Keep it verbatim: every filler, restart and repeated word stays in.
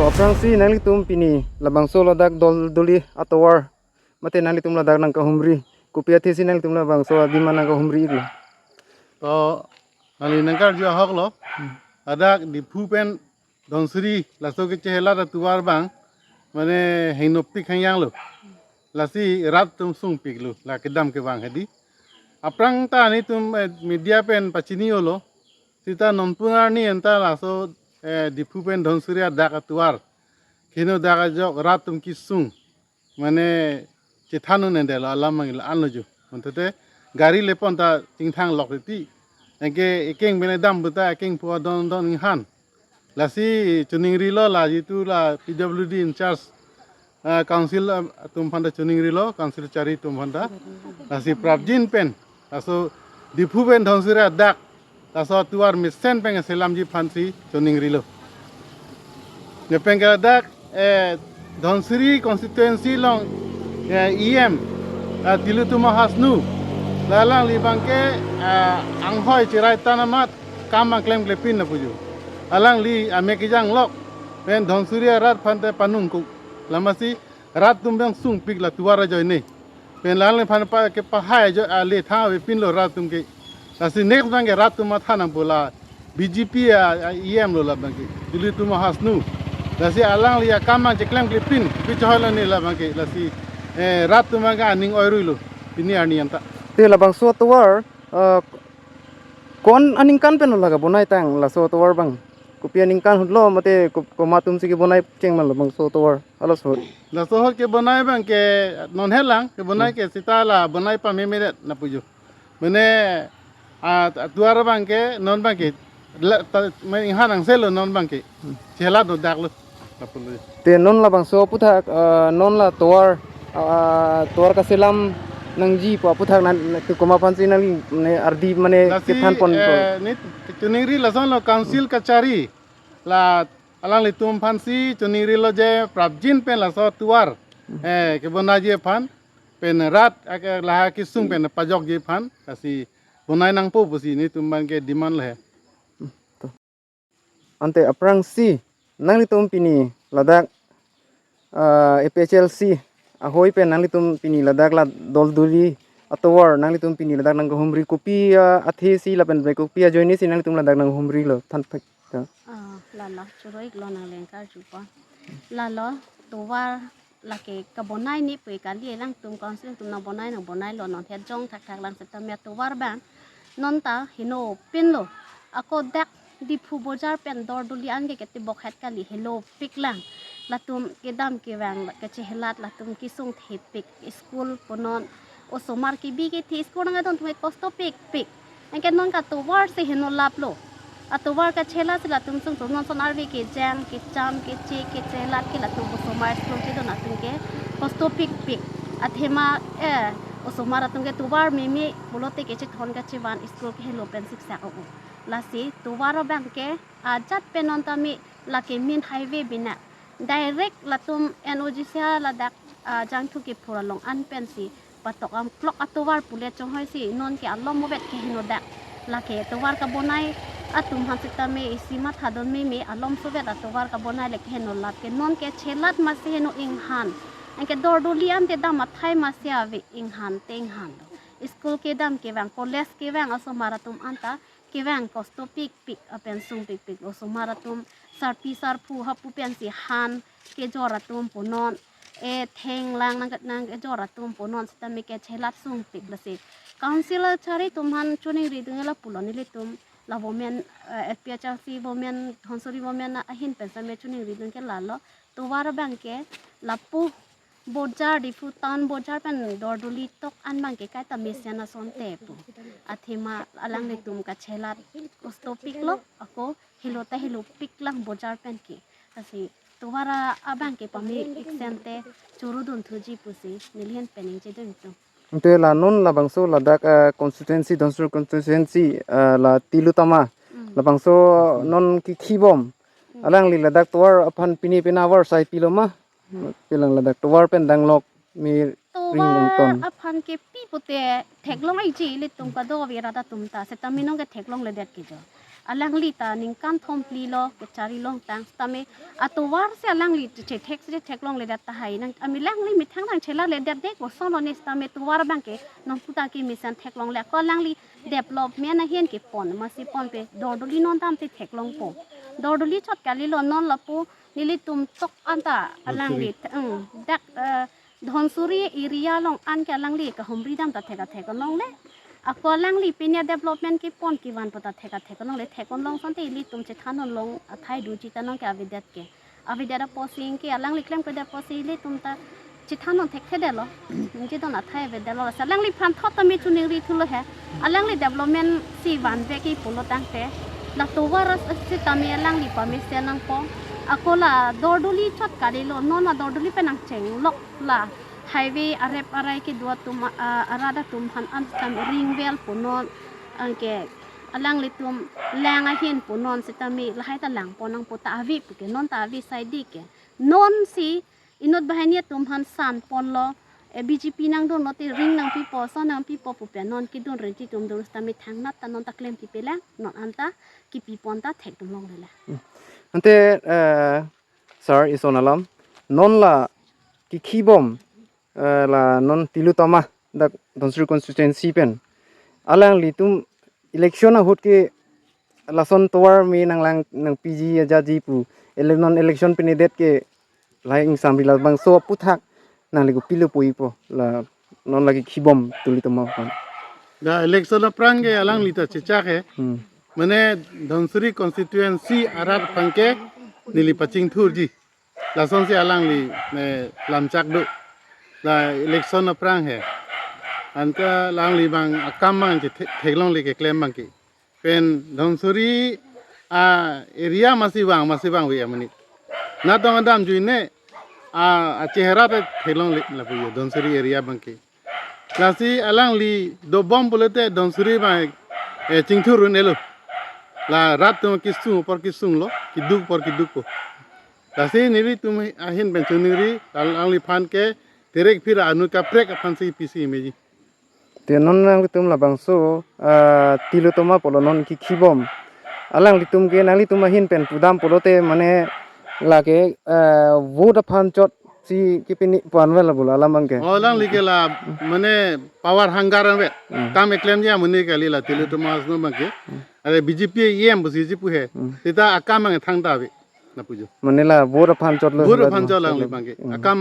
Aphrangsi nanglitum pini labangso ladak Dolduli atovar mate nanglitum ladak nangkahumri, kopi athesi nanglitum labangso adima nangkahumri iklo? To, nangli nangkarju ahok lo. Hmm. Ladak Diphu pen Dhansiri laso kechehelat atovar abang mane hengnopik hangyang lo. Lasi rat atum sungpik lo, la kedam kevang hedi. Aphrang ta netum, eh, media pen pachini-o lo. Seta non pu arni anta laso, eh, Diphu pen Dhansiri adak atovar kehenodak ajok rat atum kesung mane chethan un-edetlo, alam mangila anlo ju. Montete gari lepon ta chingthang lok titi. Anke ekeng bene dam puta ekeng pu adon don inghan. Lasi choningrilo la jitu la P W D in charge, ah, council, ah, atum aphanta choningrilo, council chari atum aphanta. Lasi prapjin pen laso Diphu pen Dhansiri adak laso atovar mesen pen selamji aphansi choningrilo. Nepeng ke ladak, eh, Dhansiri constituency along, eh, E M, eh, Tilottama Hasnu. La alangli abangke, eh, anghoi cherai tan amat kam abang klemklepin nangpuji. Alangli amek kejang lok pen Dhansiri arat aphanta panung kuk. Lamasi rat atum abang sungpik la atovar ajoine. Pen alangliphan pa kepahai ajo ale tha avepinlo rat atum ke. Lasi next abangke rat atum matha nangpo la B J P a, a E M lo la abangke. Tilottama Hasnu. Lasi alangli akam abang cheklemklepin, pi chehoi lone la abangke. Lasi, eh, rat atum abangke aning oiruilo pini arni anta. Te labangso atovar, eh, ko-an aningkan pen lo la kebonaitang laso atovar abang? Kopi aningkan ahut lo mate ko-, komat atumsi kebonai cheng ma labangso atovar? Halaso ahut. Laso ahut kebonai abangke non helang, kebonai, hmm, ke seta la bonai pamemedet nangpuji. Mane, ah, atovar abangke non abangke la, ta, mane inghan angselo non abangke. Hmm. Chehelat nodak lo. Lapulo. Te non labangso aputhak, ah, non la tovar, ah, tovar kaselam nangji pu aputhak nan, nan komat aphansi nangli mane ardi mane, lasi, kethan pon to, eh, ne choningri lason lo council kachari. La alanglitum aphansi choningrilo je prapjin pen laso atovar, eh, kebonaiji aphan pen rat ake lahai kesung pen pajokji aphan, lasi bonai nangpo pusi netum abangke demand lo he. Ante aphrangsi nanglitum pini ladak, ah, A P H L C ahoi pen nanglitum pini ladak la Dolduli atovar nanglitum pini ladak nangkahumri, kopi, ah, athesi lapen kopi ajoinesi nanglitum ladak nanghumrilo, thanthek ta. Ah, lalo, choro-iklo nangli nangkarjupo. Lalo, tovar lake kebonai ni pu kali, alangtum council atum nangbonai nangbonailo, non het jong thakthak lang setame atovar abang non ta henopinlo. Ako dak Diphu bojar pen Dolduli anke ketibok het kali, henopik lang. Latum kedam kevang la kechehelat, latum kesung thepik, school punon, osomar kebi kethe, school nangkedon atum ke kosto pikpik. Anke non ke atovar si henolaplo. Atovar kachelat si latum sungso, non ason arve kejang, kecham, keche, kechelat ke latum osomar school kedon atum ke kosto pikpik. Athema, eh, osomar atum ke tovar meme pulote kechethon kachevan, school ke helo pen siksak o. Lasi tovar abangke ajat pen non tame lake main highway bina. Direct latum N O G C ladak, ah, Jangthu kephur along an pensi patok amklok atovar pule chonghoi si non ke alom movet kehenodak. Lake tovar kebonai atum aphan setame isi mathadon meme, alomsovet atovar kebonai le kehenolap ke, non kechelat masi heno inghan. Anke Dolduli ante dam athai masi ave, inghan te inghan lo. School kedam kevang, college kevang, osomar atum anta kevang kosto pikpik, apen sung pikpik, osomar atum sarpi sarpo hapu pensi han kejor atum punon, e thenglang nang nangkejor atum punon setame kechelat sungpik. Lasi council chari atum aphan choningridun lapulo, nelitum la women, eh, F P H L C women, Dhansiri women ahin pen setame choningridun ke lalo, tovar abangke lapu bojar, Diphu town bojar pen Dolduli tok an abangke kaita mesen asonte pu. Athema alanglitum kachelat kosto piklo, ako helo ta helopik lang bojar pen ke. Lasi tovar abangke pame-ik sente chorudun thuji pusi neli ahin pen ningjedun tum. Ante la non labangso ladak, ah, constituency, Dhansiri constituency, ah, la Tilottama. Mm. Labangso non kikhi bom. Mm. Alangli ladak tovar aphan pine pina avar sai pilo ma? Pilang ladak tovar pen danglok me ring longton. Tovar aphan ke pi pute theklong aiji, ilitum kadokave rat atum ta setame non ke theklongledet ke jo. Alangli ta ningkan thomphli lo kachari longtang sitame atovar si alangli chethek si theklongledet tahai nang ami alangli methang nangchelarledet de kosonlo ne sitame tovar abangke nonputa kemesen theklongle ako alangli development ahin kepon masi ponpe dordoli non damsi theklongpo. Dordoli chot kalilo non lapu nelitum chok anta alangli, hmm, dak, eh, Dhansiri area along anke alangli kahumri dam ta theka theka longle. Ako alangli pine development kepon kevan po ta theka theka longle, thekon long sante ilitum chethan non long athai duji ta nonke avedet ke. Avedet apotsi ke alangli klemkledet apotsi ilitum ta chethan non thekthedetlo. Ningje don athai avedetlo. Lasi alangliphan thot tame choningri thulo he. Alangli development si vanve ke pulo tangte la tovar sitame alangli pamesen nangpo. Ako la dordoli chot kalilo non la dordoli pen nangchenglok la highway arep arai kedo atum, ah, arat atum aphan an sitame ring well punon anke alanglitum lang ahin punon sitame lahai ta langpon nangpo ta ave puke non ta ave saidi ke. Non si inut banghini atum aphan sanponlo, eh, B J P nangdunlo te ring nangpipo, son nangpipo pupe non kedun renti atum dun sitame thangnat ta non ta klem kipelang, non anta kepipon ta thekdun longlelang. Ante, eh, sir, ison alam, non la kekhibom, eh, la non Tilottama dak Dhansiri constituency pen alanglitum election ahut ke lason tovar me nanglang nangpiji ajaji pu ele non election penedet ke lahai ingsamri labangso aputhak nangli kopilo puipo la non la kekhibom Tilottama aphan. Da election aphrang ke alangli ta chechak he. Hmm. Mane Dhansiri constituency arat aphan ke neli pachingthurji. Lasonsi alangli, eh, lamchak do. La election aphrang he. Anke alangli abang akam abang che the-, theklongle keklem abangke. Pen Dhansiri a-area masi vang, masi vangve amonit. Natong adam juine a, achehra ta theklongle lapu jo Dhansiri area abangke. Lasi alangli dobom pulote Dhansiri abang, eh, chingthur un-elo. La rat atum kesung apor kesunglo, keduk apor kedukpo. Lasi nelitum ahin pen choningri, alangliphan ke terek phira anut kaprek aphansi pisi meji. Te non nangtum labangso, ah, Tilottama pulo non kekhibom. Alanglitum ke nanglitum ahin pen pudam pulote mane lake, ah, vote aphan chotsi kepini puan vel pulo alam abangke. Oh, alangli ke la mane power hunger ave. Hmm. Kam keklemji amonit kali la Tilottama asno abangke. Hmm. Are B J P E M pusi ji pu he. Hmm. Seta akam abang thangta ave. Lapu jo. Mane la vote aphan chotlo. Vote aphan chot alangli abangke. Hmm. Akam